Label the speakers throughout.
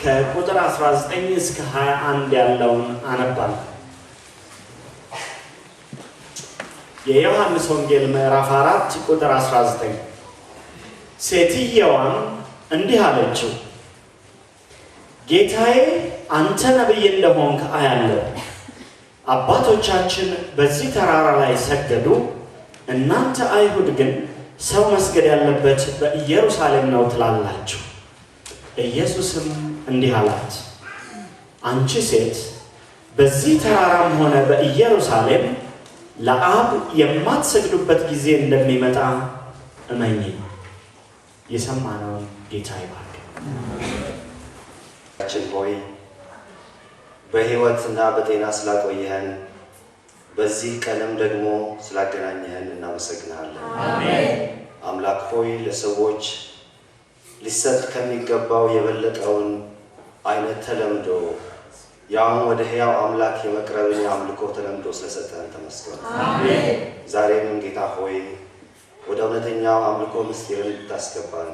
Speaker 1: ከቁጥር 19 እስከ 21 ያለውን አነባለሁ። የዮሐንስ ወንጌል ምዕራፍ 4 ቁጥር 19። ሴትየዋም እንዲህ አለችው፣ ጌታዬ አንተ ነቢይ እንደሆንክ አያለሁ። አባቶቻችን በዚህ ተራራ ላይ ሰገዱ፣ እናንተ አይሁድ ግን ሰው መስገድ ያለበት በኢየሩሳሌም ነው ትላላችሁ። ኢየሱስም እንዲህ አላት፣ አንቺ ሴት በዚህ ተራራም ሆነ በኢየሩሳሌም ለአብ የማትሰግዱበት ጊዜ እንደሚመጣ እመኚ። የሰማነውን ጌታ ይባርክ።
Speaker 2: ችን ሆይ፣ በሕይወትና በጤና ስላቆየህን፣ በዚህ ቀንም ደግሞ ስላገናኘህን እናመሰግንሃለን። አምላክ ሆይ፣ ለሰዎች ሊሰጥ ከሚገባው የበለጠውን አይነት ተለምዶ፣ ያውም ወደ ሕያው አምላክ የመቅረብን የአምልኮ ተለምዶ ስለሰጠህን ተመስገን። ዛሬም ጌታ ሆይ፣ ወደ እውነተኛው አምልኮ ምስጢርን እንድታስገባን፣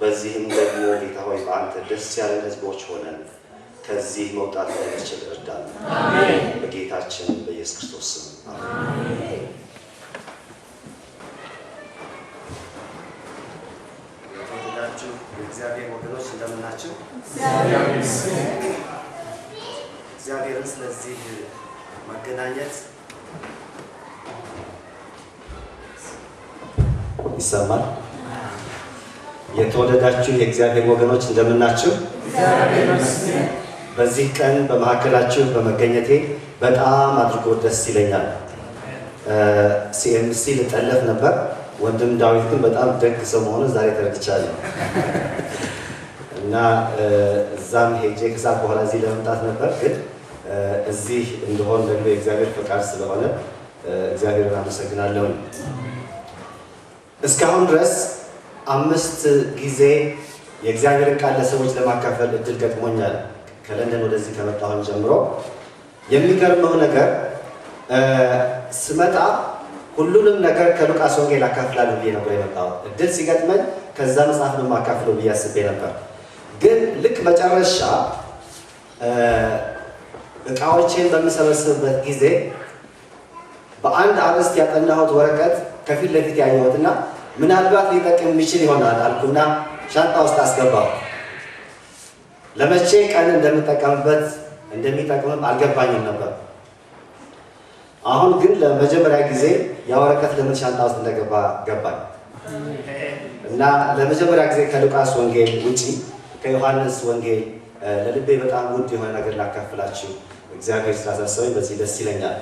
Speaker 2: በዚህም ደግሞ ጌታ ሆይ በአንተ ደስ ያለን ሕዝቦች ሆነን ከዚህ መውጣት እንድንችል እርዳን። በጌታችን በኢየሱስ ክርስቶስ ስም አሜን።
Speaker 3: የተወደዳችሁ የእግዚአብሔር ወገኖች፣ እንደምናችሁ? እግዚአብሔርን ስለዚህ መገናኘት
Speaker 2: ይሰማል። የተወደዳችሁ የእግዚአብሔር ወገኖች፣ እንደምናችሁ? በዚህ ቀን በመካከላችሁ በመገኘቴ በጣም አድርጎ ደስ ይለኛል። ሲኤምሲ ልጠለፍ ነበር። ወንድም ዳዊት ግን በጣም ደግ ሰው መሆኑን ዛሬ ተረድቻለሁ እና እዛም ሄጄ ከሰዓት በኋላ እዚህ ለመምጣት ነበር፣ ግን እዚህ እንደሆን ደግሞ የእግዚአብሔር ፈቃድ ስለሆነ እግዚአብሔርን አመሰግናለሁ። እስካሁን ድረስ አምስት ጊዜ የእግዚአብሔርን ቃል ለሰዎች ለማካፈል እድል ገጥሞኛል። ከለንደን ወደዚህ ከመጣሁኝ ጀምሮ የሚገርመው ነገር ስመጣ ሁሉንም ነገር ከሉቃስ ወንጌል አካፍላለሁ ብዬ ነበር የመጣሁት። እድል ሲገጥመኝ ከዛ መጽሐፍ ነው የማካፍለው ብዬ አስቤ ነበር። ግን ልክ መጨረሻ እቃዎቼን በምሰበስብበት ጊዜ በአንድ አርዕስት ያጠናሁት ወረቀት ከፊት ለፊት ያየሁትና ምናልባት ሊጠቅም የሚችል ይሆናል አልኩና ሻንጣ ውስጥ አስገባሁ። ለመቼ ቀን እንደምጠቀምበት እንደሚጠቅምም አልገባኝም ነበር። አሁን ግን ለመጀመሪያ ጊዜ ያ ወረቀት ለምን ሻንጣ ውስጥ እንደገባ ገባኝ እና ለመጀመሪያ ጊዜ ከሉቃስ ወንጌል ውጪ ከዮሐንስ ወንጌል ለልቤ በጣም ውድ የሆነ ነገር ላካፍላችሁ እግዚአብሔር ስላሳሰበኝ በዚህ ደስ ይለኛል።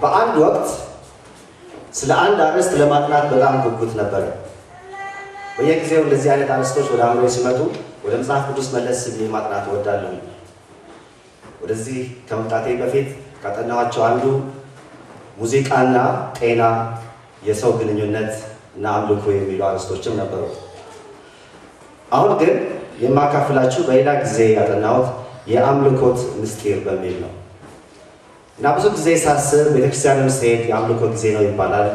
Speaker 2: በአንድ ወቅት ስለ አንድ አርዕስት ለማጥናት በጣም ጉጉት ነበረ። በየጊዜው እንደዚህ አይነት አርዕስቶች ወደ አእምሮዬ ሲመጡ ወደ መጽሐፍ ቅዱስ መለስ ብዬ ማጥናት እወዳለሁ። ወደዚህ ከመምጣቴ በፊት ካጠናኋቸው አንዱ ሙዚቃና ጤና፣ የሰው ግንኙነት እና አምልኮ የሚሉ አርዕስቶችም ነበሩ። አሁን ግን የማካፍላችሁ በሌላ ጊዜ ያጠናሁት የአምልኮት ምስጢር በሚል ነው። እና ብዙ ጊዜ ሳስብ ቤተክርስቲያንም ስሄድ የአምልኮ ጊዜ ነው ይባላል።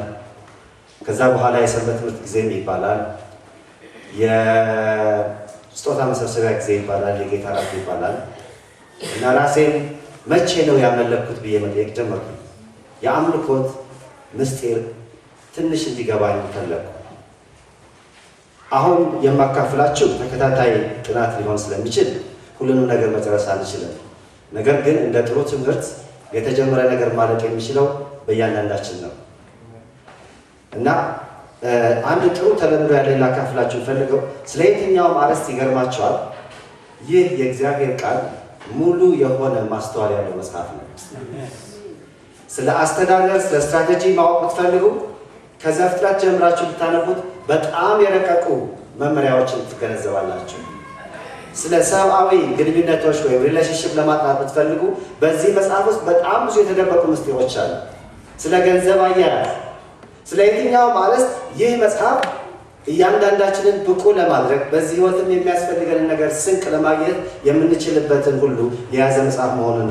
Speaker 2: ከዛ በኋላ የሰንበት ትምህርት ጊዜም ይባላል። የስጦታ መሰብሰቢያ ጊዜ ይባላል። የጌታ እራት ይባላል። እና ራሴን መቼ ነው ያመለኩት ብዬ መጠየቅ ጀመርኩ። የአምልኮት ምስጢር ትንሽ እንዲገባኝ ፈለግኩ። አሁን የማካፍላችሁ ተከታታይ ጥናት ሊሆን ስለሚችል ሁሉንም ነገር መጨረስ አንችልም። ነገር ግን እንደ ጥሩ ትምህርት የተጀመረ ነገር ማለቅ የሚችለው በእያንዳንዳችን ነው። እና አንድ ጥሩ ተለምዶ ያለኝ ላካፍላችሁ ፈልገው ስለ የትኛውም አርዕስት ይገርማቸዋል። ይህ የእግዚአብሔር ቃል ሙሉ የሆነ ማስተዋል ያለው መጽሐፍ ነው። ስለ አስተዳደር፣ ስለ ስትራቴጂ ማወቅ ብትፈልጉ ከዘፍጥረት ጀምራችሁ ብታነቡት በጣም የረቀቁ መመሪያዎችን ትገነዘባላችሁ። ስለ ሰብአዊ ግንኙነቶች ወይም relationship ለማጥናት ብትፈልጉ በዚህ መጽሐፍ ውስጥ በጣም ብዙ የተደበቁ ምስጢሮች አሉ። ስለ ገንዘብ አያያዝ፣ ስለ የትኛውም አርዕስት ይህ መጽሐፍ እያንዳንዳችንን ብቁ ለማድረግ፣ በዚህ ሕይወትም የሚያስፈልገንን ነገር ስንቅ ለማግኘት የምንችልበትን ሁሉ የያዘ መጽሐፍ መሆኑን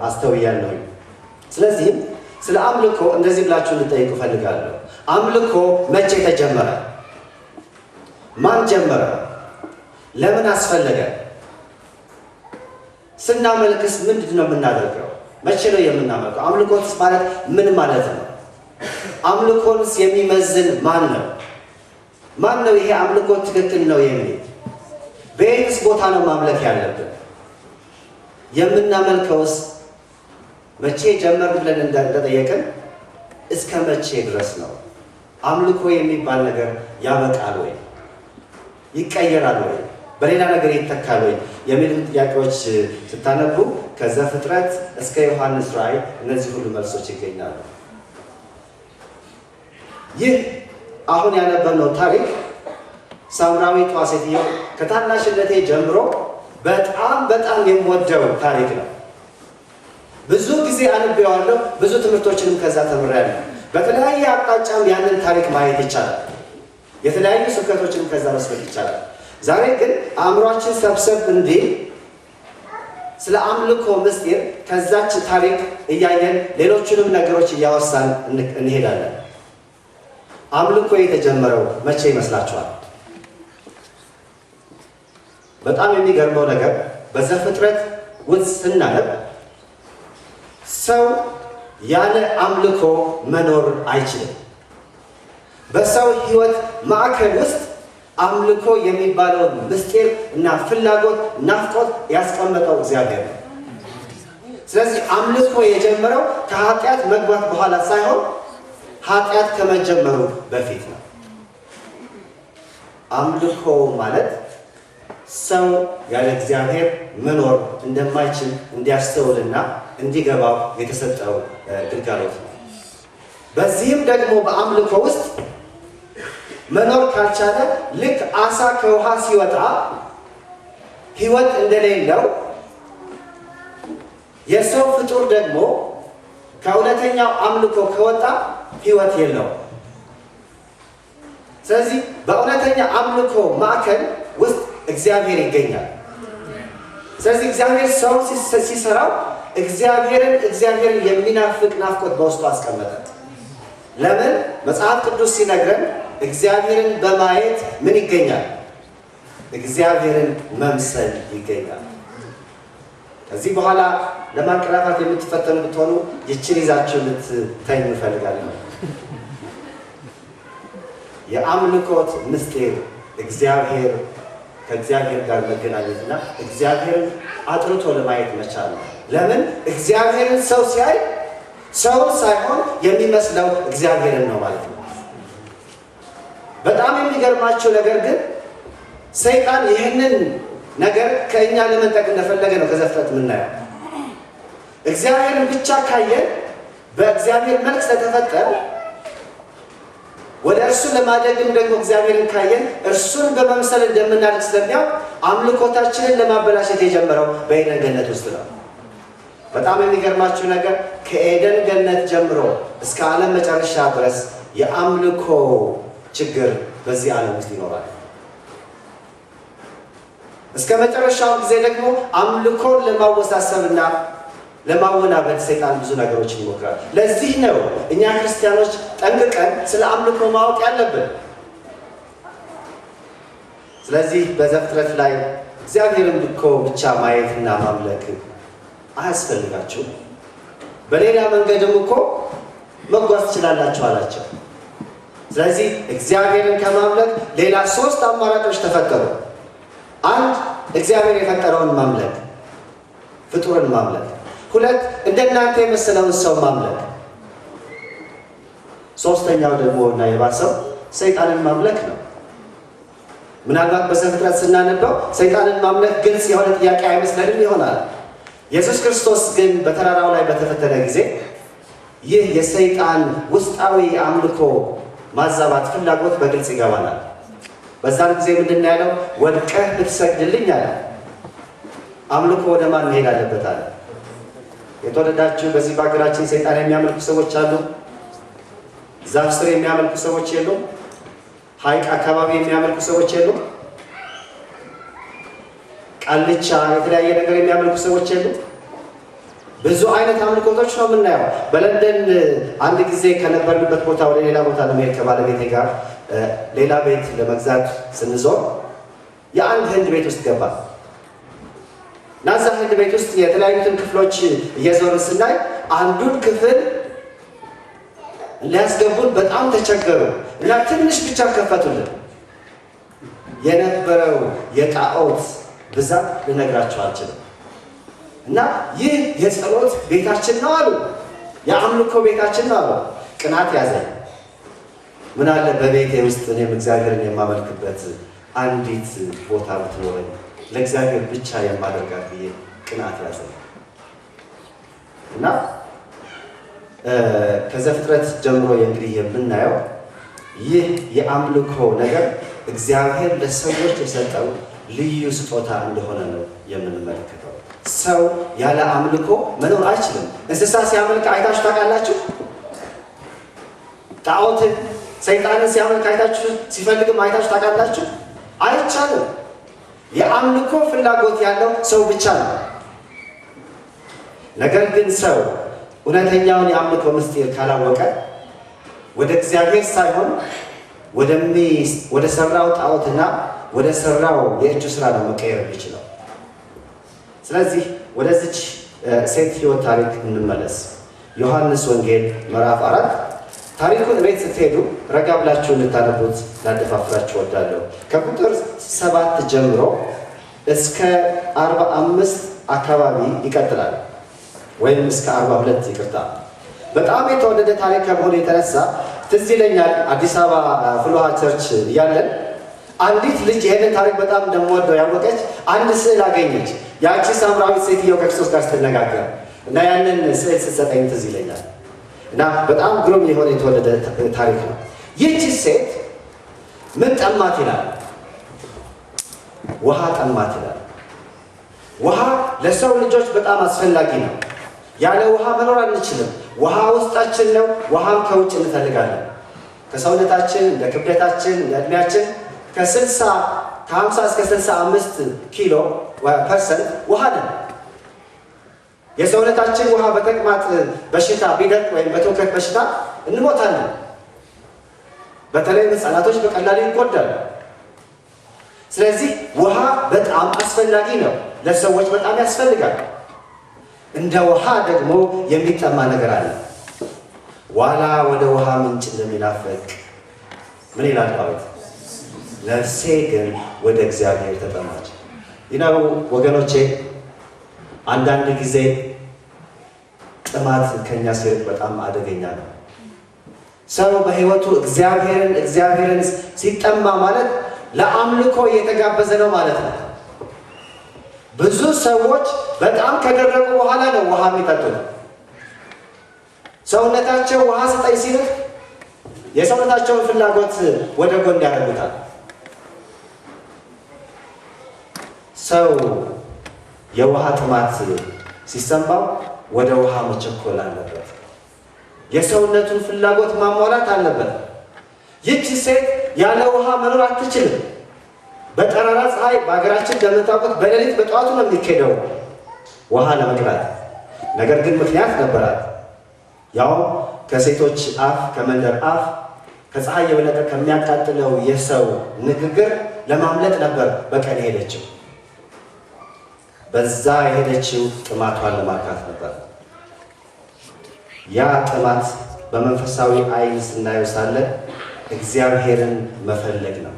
Speaker 2: አስተውያለሁኝ። ስለዚህም ስለ አምልኮ እንደዚህ ብላችሁ እንድጠይቁ እፈልጋለሁ። አምልኮ መቼ ተጀመረ? ማን ጀመረ? ለምን አስፈለገ? ስናመልክስ ምንድን ነው የምናደርገው? መቼ ነው የምናመልከው? አምልኮትስ ማለት ምን ማለት ነው? አምልኮንስ የሚመዝን ማን ነው? ማን ነው ይሄ አምልኮት ትክክል ነው የሚል? በየትስ ቦታ ነው ማምለክ ያለብን? የምናመልከውስ መቼ ጀመርን ብለን እንደጠየቅን እስከ መቼ ድረስ ነው? አምልኮ የሚባል ነገር ያበቃል ወይ? ይቀየራል ወይ? በሌላ ነገር ይተካል ወይ? የሚሉትን ጥያቄዎች ስታነቡ ከዘፍጥረት እስከ ዮሐንስ ራእይ እነዚህ ሁሉ መልሶች ይገኛሉ። ይህ አሁን ያነበብነው ታሪክ ሳምራዊቷ ሴትዮ ከታናሽነቴ ጀምሮ በጣም በጣም የምወደው ታሪክ ነው። ብዙ ጊዜ አንብቤዋለሁ። ብዙ ትምህርቶችንም ከዛ ተምሬያለሁ። በተለያየ አቅጣጫም ያንን ታሪክ ማየት ይቻላል። የተለያዩ ስብከቶችንም ከዛ መስበክ ይቻላል። ዛሬ ግን አእምሯችን ሰብሰብ እንዲል ስለ አምልኮ ምስጢር ከዛች ታሪክ እያየን ሌሎቹንም ነገሮች እያወሳን እንሄዳለን። አምልኮ የተጀመረው መቼ ይመስላችኋል? በጣም የሚገርመው ነገር በዘፍጥረት ውስጥ ስናነብ ሰው ያለ አምልኮ መኖር አይችልም። በሰው ሕይወት ማዕከል ውስጥ አምልኮ የሚባለውን ምስጢር እና ፍላጎት፣ ናፍቆት ያስቀመጠው እግዚአብሔር ነው። ስለዚህ አምልኮ የጀመረው ከኃጢአት መግባት በኋላ ሳይሆን ኃጢአት ከመጀመሩ በፊት ነው። አምልኮ ማለት ሰው ያለ እግዚአብሔር መኖር እንደማይችል እንዲያስተውልና እንዲገባው የተሰጠው ግልጋሎት ነው። በዚህም ደግሞ በአምልኮ ውስጥ መኖር ካልቻለ ልክ አሳ ከውሃ ሲወጣ ሕይወት እንደሌለው የሰው ፍጡር ደግሞ ከእውነተኛው አምልኮ ከወጣ ሕይወት የለውም። ስለዚህ በእውነተኛ አምልኮ ማዕከል ውስጥ እግዚአብሔር ይገኛል። ስለዚህ እግዚአብሔር ሰው ሲሰራው እግዚአብሔርን የሚናፍቅ ናፍቆት በውስጡ አስቀመጠ። ለምን? መጽሐፍ ቅዱስ ሲነግረን እግዚአብሔርን በማየት ምን ይገኛል? እግዚአብሔርን መምሰል ይገኛል። ከዚህ በኋላ ለማንቀላፋት የምትፈተኑ ብትሆኑ ይችን ይዛችሁ ልትተኙ እፈልጋለሁ። የአምልኮት ምስጢር እግዚአብሔር ከእግዚአብሔር ጋር መገናኘትና እግዚአብሔርን አጥርቶ ለማየት መቻል ነው። ለምን? እግዚአብሔርን ሰው ሲያይ ሰውን ሳይሆን የሚመስለው እግዚአብሔርን ነው ማለት ነው። በጣም የሚገርማቸው ነገር ግን ሰይጣን ይህንን ነገር ከእኛ ለመንጠቅ እንደፈለገ ነው ከዘፍጥረት የምናየው። እግዚአብሔርን ብቻ ካየን በእግዚአብሔር መልክ ስለተፈጠረ ወደ እርሱ ለማደግም ደግሞ እግዚአብሔርን ካየን እርሱን በመምሰል እንደምናድግ ስለሚያውቅ አምልኮታችንን ለማበላሸት የጀመረው በኤደን ገነት ውስጥ ነው። በጣም የሚገርማችሁ ነገር ከኤደን ገነት ጀምሮ እስከ ዓለም መጨረሻ ድረስ የአምልኮ ችግር በዚህ ዓለም ውስጥ ይኖራል። እስከ መጨረሻው ጊዜ ደግሞ አምልኮን ለማወሳሰብና ለማወናበድ ሰይጣን ብዙ ነገሮችን ይሞክራል። ለዚህ ነው እኛ ክርስቲያኖች ጠንቅቀን ስለ አምልኮ ማወቅ ያለብን። ስለዚህ በዘፍጥረት ላይ እግዚአብሔርን እኮ ብቻ ማየትና ማምለክ አያስፈልጋችሁም፣ በሌላ መንገድም እኮ መጓዝ ትችላላችሁ አላቸው። ስለዚህ እግዚአብሔርን ከማምለክ ሌላ ሶስት አማራጮች ተፈጠሩ። አንድ፣ እግዚአብሔር የፈጠረውን ማምለክ፣ ፍጡርን ማምለክ። ሁለት፣ እንደናንተ የመሰለውን ሰው ማምለክ። ሶስተኛው ደግሞ እና የባሰው ሰይጣንን ማምለክ ነው። ምናልባት በዘፍጥረት ስናነበው ሰይጣንን ማምለክ ግልጽ የሆነ ጥያቄ አይመስለንም ይሆናል። ኢየሱስ ክርስቶስ ግን በተራራው ላይ በተፈተነ ጊዜ ይህ የሰይጣን ውስጣዊ አምልኮ ማዛባት ፍላጎት በግልጽ ይገባናል። በዛን ጊዜ ምንድን ነው ያለው? ወድቀህ ብትሰግድልኝ አለ። አምልኮ ወደ ማን መሄድ አለበት አለ። የተወደዳችሁ በዚህ በሀገራችን ሰይጣን የሚያመልኩ ሰዎች አሉ። ዛፍ ስር የሚያመልኩ ሰዎች የሉም። ሐይቅ አካባቢ የሚያመልኩ ሰዎች የሉም። ቃልቻ፣ የተለያየ ነገር የሚያመልኩ ሰዎች የሉም። ብዙ አይነት አምልኮቶች ነው የምናየው። በለንደን አንድ ጊዜ ከነበርንበት ቦታ ወደ ሌላ ቦታ ለመሄድ ከባለቤቴ ጋር ሌላ ቤት ለመግዛት ስንዞር የአንድ ህንድ ቤት ውስጥ ገባ እና እዛ ህንድ ቤት ውስጥ የተለያዩትን ክፍሎች እየዞርን ስናይ አንዱን ክፍል ሊያስገቡን በጣም ተቸገሩ እና ትንሽ ብቻ ከፈቱልን። የነበረው የጣዖት ብዛት ልነግራቸው አልችልም። እና ይህ የጸሎት ቤታችን ነው አሉ። የአምልኮ ቤታችን ነው አሉ። ቅናት ያዘኝ። ምን አለ በቤቴ ውስጥ እኔም እግዚአብሔርን የማመልክበት አንዲት ቦታ ብትኖረኝ፣ ለእግዚአብሔር ብቻ የማደርጋት ብዬ ቅናት ያዘኝ። እና ከዘፍጥረት ጀምሮ እንግዲህ የምናየው ይህ የአምልኮ ነገር እግዚአብሔር ለሰዎች የሰጠው ልዩ ስጦታ እንደሆነ ነው የምንመለከተው። ሰው ያለ አምልኮ መኖር አይችልም። እንስሳ ሲያመልክ አይታችሁ ታውቃላችሁ? ጣዖትን፣ ሰይጣንን ሲያመልክ አይታችሁ፣ ሲፈልግም አይታችሁ ታውቃላችሁ? አይቻልም። የአምልኮ ፍላጎት ያለው ሰው ብቻ ነው። ነገር ግን ሰው እውነተኛውን የአምልኮ ምስጢር ካላወቀ ወደ እግዚአብሔር ሳይሆን ወደ ሰራው ጣዖትና ወደ ሰራው የእጁ ስራ ነው መቀየር የሚችለው። ስለዚህ ወደዚች ሴት ህይወት ታሪክ እንመለስ። ዮሐንስ ወንጌል ምዕራፍ 4። ታሪኩን ቤት ስትሄዱ ረጋ ብላችሁ እንድታነቡት ላደፋፍራችሁ እወዳለሁ። ከቁጥር 7 ጀምሮ እስከ 45 አካባቢ ይቀጥላል፣ ወይም እስከ 42፣ ይቅርታ። በጣም የተወደደ ታሪክ ከመሆኑ የተነሳ ትዝ ይለኛል፣ አዲስ አበባ ፍልውሃ church እያለን አንዲት ልጅ ይሄንን ታሪክ በጣም እንደምወደው ያወቀች አንድ ስዕል አገኘች። ያቺ ሳምራዊት ሴትየው ከክርስቶስ ጋር ስትነጋገር እና ያንን ስዕል ስትሰጠኝ ትዝ ይለኛል። እና በጣም ግሩም የሆነ የተወደደ ታሪክ ነው። ይህቺ ሴት ምን ጠማት ይላል? ውሃ ጠማት ይላል። ውሃ ለሰው ልጆች በጣም አስፈላጊ ነው። ያለ ውሃ መኖር አንችልም። ውሃ ውስጣችን ነው። ውሃም ከውጭ እንፈልጋለን። ከሰውነታችን፣ እንደ ክብደታችን፣ እንደ እድሜያችን ከ50 እስከ 65 ኪሎ percent ውሃ ነን። የሰውነታችን ውሃ በተቅማጥ በሽታ ቢደርቅ ወይም በትውከት በሽታ እንሞታለን። በተለይም ህፃናቶች በቀላሉ ይጎዳሉ። ስለዚህ ውሃ በጣም አስፈላጊ ነው። ለሰዎች በጣም ያስፈልጋል። እንደ ውሃ ደግሞ የሚጠማ ነገር አለ። ዋላ ወደ ውሃ ምንጭ እንደሚናፍቅ ምን ይላል ዳዊት? ነፍሴ ግን ወደ እግዚአብሔር ተጠማች። ወገኖቼ፣ አንዳንድ ጊዜ ጥማት ከኛ ሲርቅ በጣም አደገኛ ነው። ሰው በህይወቱ እግዚአብሔርን እግዚአብሔርን ሲጠማ ማለት ለአምልኮ እየተጋበዘ ነው ማለት ነው። ብዙ ሰዎች በጣም ከደረቁ በኋላ ነው ውሃ የሚጠጡት። ሰውነታቸው ውሃ ስጠኝ ሲሉት የሰውነታቸውን ፍላጎት ወደ ጎን ያደርጉታል። ሰው የውሃ ጥማት ሲሰማው ወደ ውሃ መቸኮል አለበት። የሰውነቱን ፍላጎት ማሟላት አለበት። ይህች ሴት ያለ ውሃ መኖር አትችልም። በጠራራ ፀሐይ፣ በሀገራችን እንደምታውቁት በሌሊት በጠዋቱ ነው የሚኬደው ውሃ ለመቅዳት። ነገር ግን ምክንያት ነበራት። ያው ከሴቶች አፍ፣ ከመንደር አፍ፣ ከፀሐይ የበለጠ ከሚያቃጥለው የሰው ንግግር ለማምለጥ ነበር በቀን የሄደችው። በዛ የሄደችው ጥማቷን ለማርካት ነበር። ያ ጥማት በመንፈሳዊ ዓይን ስናየው ሳለ እግዚአብሔርን መፈለግ ነው።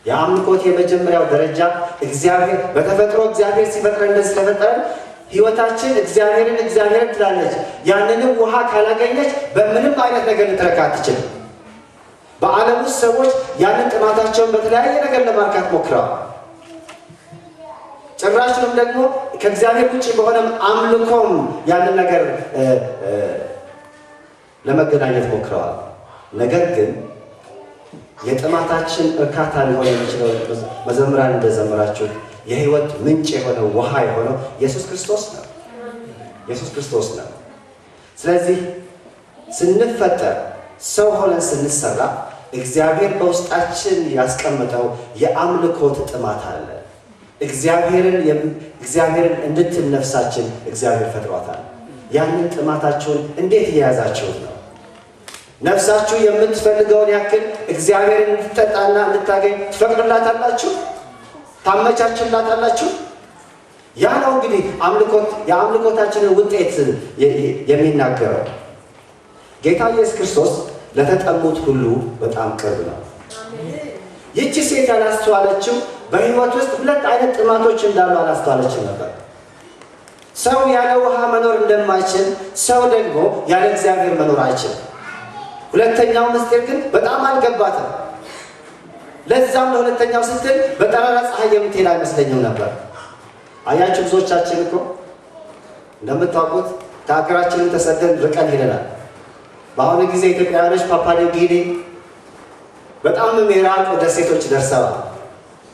Speaker 2: የአምልኮት የመጀመሪያው ደረጃ እግዚአብሔር በተፈጥሮ እግዚአብሔር ሲፈጥረን እንደዚህ ስለፈጠረን ህይወታችን እግዚአብሔርን እግዚአብሔርን ትላለች። ያንንም ውሃ ካላገኘች በምንም አይነት ነገር ልትረካ አትችልም። በዓለም ውስጥ ሰዎች ያንን ጥማታቸውን በተለያየ ነገር ለማርካት ሞክረዋል። ጭራሽንም ደግሞ ከእግዚአብሔር ውጭ በሆነም አምልኮም ያንን ነገር ለመገናኘት ሞክረዋል። ነገር ግን የጥማታችን እርካታ ሊሆን የሚችለው፣ መዘምራን እንደዘመራችሁት፣ የህይወት ምንጭ የሆነው ውሃ የሆነው ኢየሱስ ክርስቶስ ነው። ኢየሱስ ክርስቶስ ነው። ስለዚህ ስንፈጠር፣ ሰው ሆነን ስንሰራ እግዚአብሔር በውስጣችን ያስቀመጠው የአምልኮት ጥማት አለ። እግዚአብሔርን እንድትል ነፍሳችን እግዚአብሔር ፈጥሯታል። ያንን ጥማታችሁን እንዴት እየያዛችሁት ነው? ነፍሳችሁ የምትፈልገውን ያክል እግዚአብሔርን እንድትጠጣና እንድታገኝ ትፈቅዱላታላችሁ? ታመቻችላታላችሁ? ያ ነው እንግዲህ አምልኮት የአምልኮታችንን ውጤት የሚናገረው። ጌታ ኢየሱስ ክርስቶስ ለተጠሙት ሁሉ በጣም ቅርብ ነው። ይቺ ሴት ያላስተዋለችው በሕይወት ውስጥ ሁለት አይነት ጥማቶች እንዳሉ አላስተዋለችም ነበር። ሰው ያለ ውሃ መኖር እንደማይችል፣ ሰው ደግሞ ያለ እግዚአብሔር መኖር አይችልም። ሁለተኛው ምስጢር ግን በጣም አልገባትም። ለዛም ለሁለተኛው ስትል በጠራራ ፀሐይ የምትሄድ አይመስለኝም ነበር። አያችሁ፣ ብዙዎቻችን እኮ እንደምታውቁት ከሀገራችንም ተሰደን ርቀን ሄደናል። በአሁኑ ጊዜ ኢትዮጵያውያኖች ፓፑዋ ኒው ጊኒ በጣም የራቁ ደሴቶች ደርሰዋል።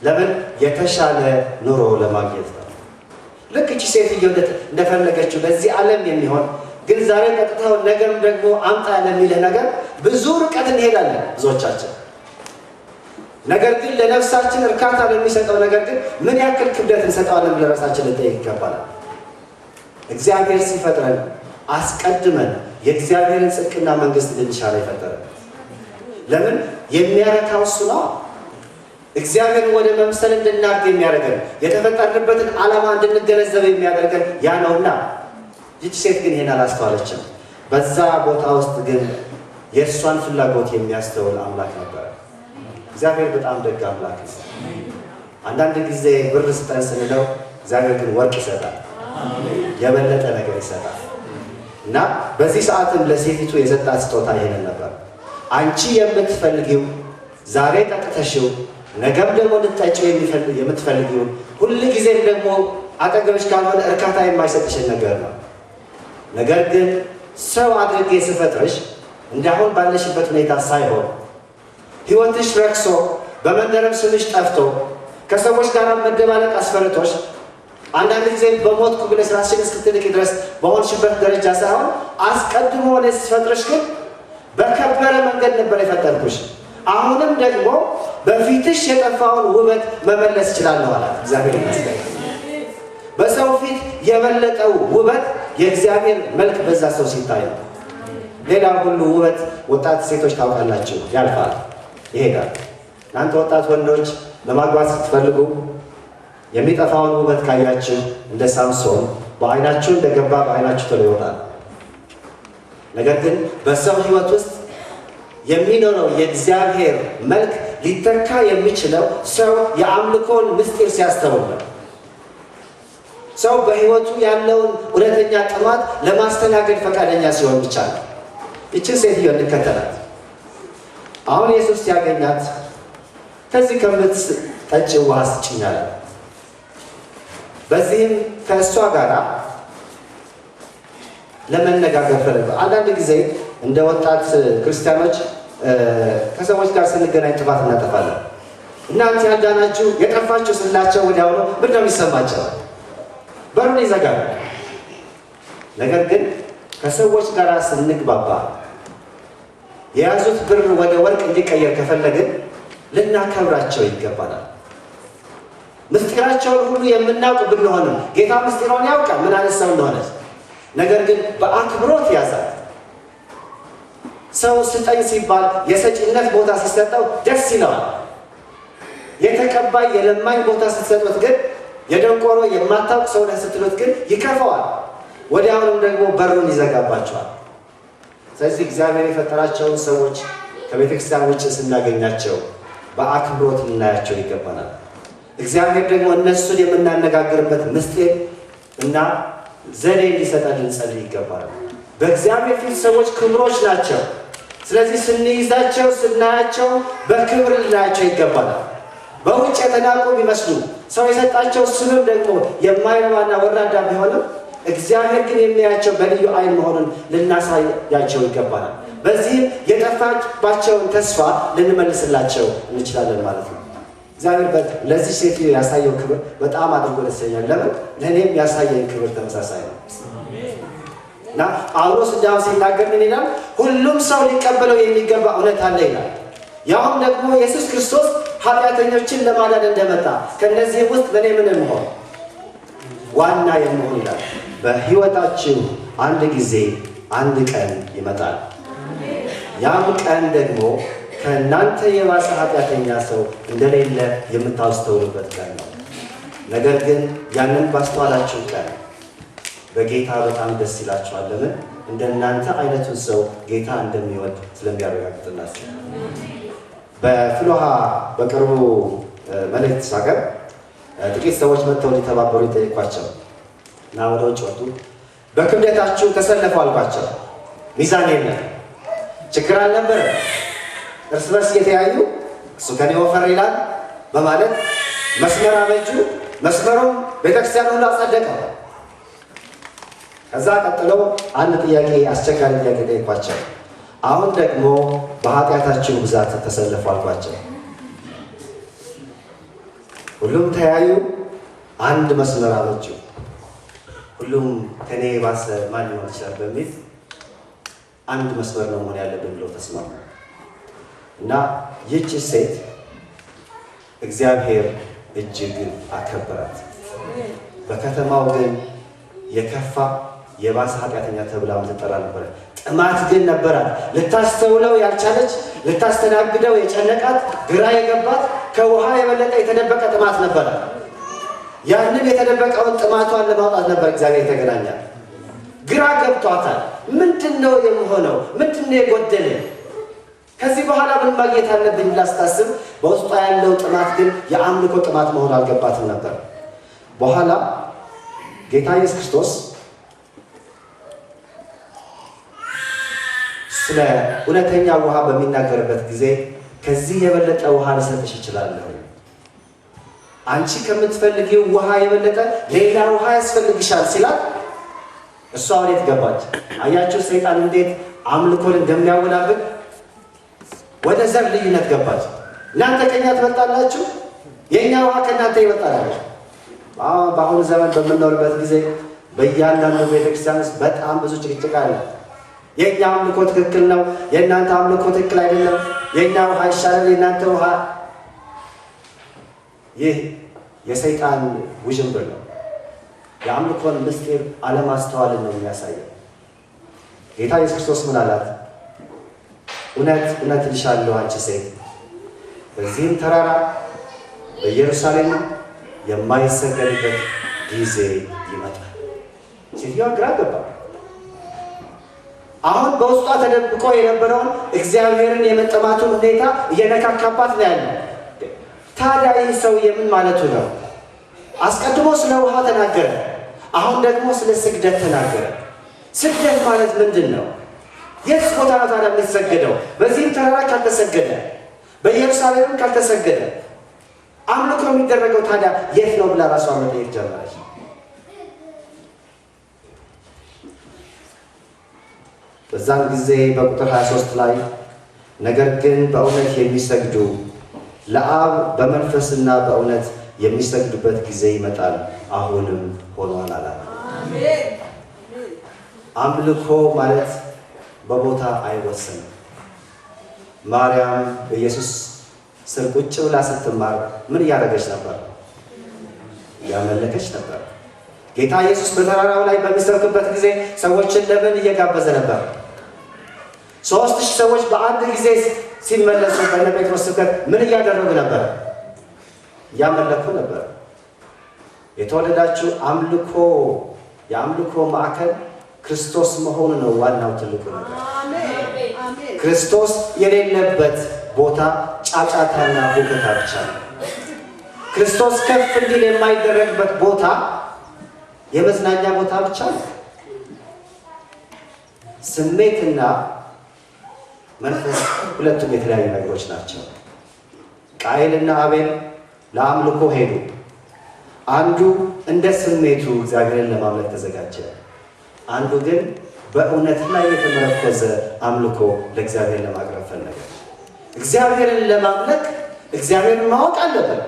Speaker 2: ለምን? የተሻለ ኑሮ ለማግኘት ነው። ልክ እቺ ሴትዮ እንደፈለገችው ለዚህ ዓለም የሚሆን ግን ዛሬ ጠጥተው ነገም ደግሞ አምጣ ለሚልህ ነገር ብዙ ርቀት እንሄዳለን ብዙዎቻችን። ነገር ግን ለነፍሳችን እርካታ ለሚሰጠው ነገር ግን ምን ያክል ክብደት እንሰጠዋለን ብለን ራሳችን ልንጠይቅ ይገባል። እግዚአብሔር ሲፈጥረን አስቀድመን የእግዚአብሔርን ጽድቅና መንግሥት እንድንሻ ነው የፈጠረን። ለምን? የሚያረካው እሱ ነው። እግዚአብሔርን ወደ መምሰል እንድናድግ የሚያደርገን፣ የተፈጠርንበትን ዓላማ እንድንገነዘብ የሚያደርገን ያ ነውና። ይህች ሴት ግን ይሄን አላስተዋለችም። በዛ ቦታ ውስጥ ግን የእሷን ፍላጎት የሚያስተውል አምላክ ነበረ። እግዚአብሔር በጣም ደግ አምላክ ነው። አንዳንድ ጊዜ ብር ስጠን ስንለው እግዚአብሔር ግን ወርቅ ይሰጣል፣ የበለጠ ነገር ይሰጣል። እና በዚህ ሰዓትም ለሴቲቱ የሰጣት ስጦታ ይሄንን ነበር። አንቺ የምትፈልጊው ዛሬ ጠጥተሽው ነገም ደግሞ ልትጠጪው የምትፈልጊው፣ ሁል ጊዜም ደግሞ አጠገብሽ ካልሆነ እርካታ የማይሰጥሽን ነገር ነው። ነገር ግን ሰው አድርጌ ስፈጥርሽ እንዳሁን ባለሽበት ሁኔታ ሳይሆን፣ ሕይወትሽ ረክሶ፣ በመንደርም ስምሽ ጠፍቶ፣ ከሰዎች ጋር መደባለቅ አስፈርቶሽ፣ አንዳንድ ጊዜ በሞትኩ ብለሽ ራስሽን እስክትንቂ ድረስ በሆንሽበት ደረጃ ሳይሆን፣ አስቀድሞ እኔ ስፈጥርሽ ግን በከበረ መንገድ ነበር የፈጠርኩሽ። አሁንም ደግሞ በፊትሽ የጠፋውን ውበት መመለስ እችላለሁ አላት። እግዚአብሔር ይመስገን። በሰው ፊት የበለጠው ውበት የእግዚአብሔር መልክ በዛ ሰው ሲታይ ነው። ሌላ ሁሉ ውበት፣ ወጣት ሴቶች ታውቃላችሁ፣ ያልፋል፣ ይሄዳል። እናንተ ወጣት ወንዶች ለማግባት ስትፈልጉ የሚጠፋውን ውበት ካያችሁ እንደ ሳምሶን በአይናችሁ እንደገባ በአይናችሁ ቶሎ ይወጣል። ነገር ግን በሰው ሕይወት ውስጥ የሚኖረው የእግዚአብሔር መልክ ሊተካ የሚችለው ሰው የአምልኮን ምስጢር ሲያስተውል ነው። ሰው በሕይወቱ ያለውን እውነተኛ ጥማት ለማስተናገድ ፈቃደኛ ሲሆን ብቻ ነው። ይችን ሴትዮ እንከተላት። አሁን ኢየሱስ ሲያገኛት ከዚህ ከምትጠጪው ውሃ ስጭኝ አለ። በዚህም ከእሷ ጋር ለመነጋገር ፈለገ። አንዳንድ ጊዜ እንደ ወጣት ክርስቲያኖች ከሰዎች ጋር ስንገናኝ ጥፋት እናጠፋለን። እናንተ ያልዳናችሁ የጠፋችሁ ስንላቸው ወዲያውኑ ምንድን ነው የሚሰማቸው? በሩን ይዘጋል። ነገር ግን ከሰዎች ጋር ስንግባባ የያዙት ብር ወደ ወርቅ እንዲቀየር ከፈለግን ልናከብራቸው ይገባናል። ምስጢራቸውን ሁሉ የምናውቅ ብንሆንም፣ ጌታ ምስጢሯን ያውቃል ምን አይነት ሰው እንደሆነች። ነገር ግን በአክብሮት ያዛት። ሰው ስጠኝ ሲባል የሰጪነት ቦታ ሲሰጠው ደስ ይለዋል። የተቀባይ የለማኝ ቦታ ስትሰጡት ግን፣ የደንቆሮ የማታውቅ ሰው ነህ ስትሉት ግን ይከፋዋል። ወዲያውኑም ደግሞ በሩን ይዘጋባቸዋል። ስለዚህ እግዚአብሔር የፈጠራቸውን ሰዎች ከቤተ ክርስቲያን ውጭ ስናገኛቸው በአክብሮት ልናያቸው ይገባናል። እግዚአብሔር ደግሞ እነሱን የምናነጋግርበት ምስጢር እና ዘዴ እንዲሰጠን ልንጸልይ ይገባናል። በእግዚአብሔር ፊት ሰዎች ክቡሮች ናቸው። ስለዚህ ስንይዛቸው፣ ስናያቸው በክብር ልናያቸው ይገባናል። በውጭ የተናቁ ቢመስሉ፣ ሰው የሰጣቸው ስምም ደግሞ የማይረባና ወራዳ ቢሆንም፣ እግዚአብሔር ግን የሚያያቸው በልዩ ዓይን መሆኑን ልናሳያቸው ይገባናል። በዚህም የጠፋባቸውን ተስፋ ልንመልስላቸው እንችላለን ማለት ነው። እግዚአብሔር ለዚህ ሴትዮ ያሳየው ክብር በጣም አድርጎ ደስ ይለኛል። ለምን? ለእኔም ያሳየኝ ክብር ተመሳሳይ ነው። እና ጳውሎስ እንዲያውም ሲናገር ምን ይላል? ሁሉም ሰው ሊቀበለው የሚገባ እውነት አለ ይላል። ያውም ደግሞ ኢየሱስ ክርስቶስ ኃጢአተኞችን ለማዳን እንደመጣ፣ ከእነዚህም ውስጥ በእኔ ምን የምሆን ዋና የምሆን ይላል። በሕይወታችን አንድ ጊዜ አንድ ቀን ይመጣል። ያም ቀን ደግሞ ከእናንተ የባሰ ኃጢአተኛ ሰው እንደሌለ የምታስተውሉበት ቀን ነው። ነገር ግን ያንን ባስተዋላችሁ ቀን በጌታ በጣም ደስ ይላችኋል። ለምን? እንደናንተ አይነቱን ሰው ጌታ እንደሚወድ ስለሚያረጋግጥላችሁ። በፍሎሃ በቅርቡ መልእክት ሳቀርብ ጥቂት ሰዎች መጥተው ሊተባበሩ ይጠይቋቸው እና ወደ ውጭ ወጡ። በክብደታችሁ ተሰለፉ አልኳቸው። ሚዛን የለም፣ ችግር አልነበረም። እርስ በርስ እየተያዩ እሱ ከኔ ወፈር ይላል በማለት መስመር አበጁ። መስመሩም ቤተክርስቲያን ሁሉ አጸደቀው። ከዛ ቀጥለው አንድ ጥያቄ፣ አስቸጋሪ ጥያቄ ጠይቋቸው። አሁን ደግሞ በኃጢአታችሁ ብዛት ተሰለፉ አልኳቸው። ሁሉም ተያዩ፣ አንድ መስመር አበጁ። ሁሉም ከኔ የባሰ ማን ሊሆን ይችላል በሚል አንድ መስመር ነው መሆን ያለብን ብለው ተስማሙ። እና ይህች ሴት እግዚአብሔር እጅግ አከበራት። በከተማው ግን የከፋ የባሰ ኃጢአተኛ ተብላ የምትጠራ ነበረ። ጥማት ግን ነበራት። ልታስተውለው ያልቻለች፣ ልታስተናግደው የጨነቃት፣ ግራ የገባት፣ ከውሃ የበለጠ የተደበቀ ጥማት ነበራት። ያንን የተደበቀውን ጥማቷን ለማውጣት ነበር እግዚአብሔር የተገናኛል። ግራ ገብቷታል። ምንድን ነው የምሆነው? ምንድን ነው የጎደለኝ? ከዚህ በኋላ ምን ማግኘት አለብኝ ብላ ስታስብ በውስጧ ያለው ጥማት ግን የአምልኮ ጥማት መሆን አልገባትም ነበር። በኋላ ጌታ ኢየሱስ ክርስቶስ ስለ እውነተኛ ውሃ በሚናገርበት ጊዜ ከዚህ የበለጠ ውሃ ልሰጥሽ እችላለሁ፣ አንቺ ከምትፈልጊው ውሃ የበለጠ ሌላ ውሃ ያስፈልግሻል ሲላት እሷ ወዴት ገባች? አያችሁ ሰይጣን እንዴት አምልኮን እንደሚያወናብድ። ወደ ዘር ልዩነት ገባች። እናንተ ከኛ ትበልጣላችሁ፣ የኛ ውሃ ከእናንተ ይበልጣል። በአሁኑ ዘመን በምንኖርበት ጊዜ በእያንዳንዱ ቤተክርስቲያን ውስጥ በጣም ብዙ ጭቅጭቅ አለ። የኛ አምልኮ ትክክል ነው፣ የእናንተ አምልኮ ትክክል አይደለም፣ የኛ ውሃ ይሻላል፣ የእናንተ ውሃ። ይህ የሰይጣን ውዥንብር ነው። የአምልኮን ምስጢር አለማስተዋልን ነው የሚያሳየው። ጌታ ኢየሱስ ክርስቶስ ምን አላት? እውነት እውነት እልሻለሁ አንቺ ሴት በዚህም ተራራ በኢየሩሳሌም የማይሰገድበት ጊዜ ይመጣል። ሴትዮዋ ግራ ገባ። አሁን በውስጧ ተደብቆ የነበረውን እግዚአብሔርን የመጠማቱን ሁኔታ እየነካካባት ነው ያለው። ታዲያ ይህ ሰውዬ ምን ማለቱ ነው? አስቀድሞ ስለ ውሃ ተናገረ፣ አሁን ደግሞ ስለ ስግደት ተናገረ። ስግደት ማለት ምንድን ነው? የት ቦታ ነው ታዲያ የሚሰገደው? በዚህም ተራራ ካልተሰገደ፣ በኢየሩሳሌምም ካልተሰገደ አምልኮ የሚደረገው ታዲያ የት ነው ብላ ራሷን መጠየቅ ጀመረች። በዛን ጊዜ በቁጥር 23 ላይ ነገር ግን በእውነት የሚሰግዱ ለአብ በመንፈስና በእውነት የሚሰግዱበት ጊዜ ይመጣል፣ አሁንም ሆኗል አላት። አምልኮ ማለት በቦታ አይወሰንም። ማርያም በኢየሱስ ስር ቁጭ ብላ ስትማር ምን እያደረገች ነበር? እያመለከች ነበር። ጌታ ኢየሱስ በተራራው ላይ በሚሰብክበት ጊዜ ሰዎችን ለምን እየጋበዘ ነበር? 3000 ሰዎች በአንድ ጊዜ ሲመለሱ በእነ ጴጥሮስ ስብከት ምን እያደረጉ ነበር? እያመለኩ ነበር። የተወደዳችሁ አምልኮ የአምልኮ ማዕከል ክርስቶስ መሆኑ ነው ዋናው ትልቁ ነገር። ክርስቶስ የሌለበት ቦታ ጫጫታና ሁከታ ብቻ ነው። ክርስቶስ ከፍ እንዲል የማይደረግበት ቦታ የመዝናኛ ቦታ ብቻ ነው። ስሜትና መንፈስ ሁለቱም የተለያዩ ነገሮች ናቸው። ቃየልና አቤል ለአምልኮ ሄዱ። አንዱ እንደ ስሜቱ እግዚአብሔርን ለማምለክ ተዘጋጀ። አንዱ ግን በእውነት ላይ የተመረኮዘ አምልኮ ለእግዚአብሔር ለማቅረብ ፈለገ። እግዚአብሔርን ለማምለክ እግዚአብሔርን ማወቅ አለብን።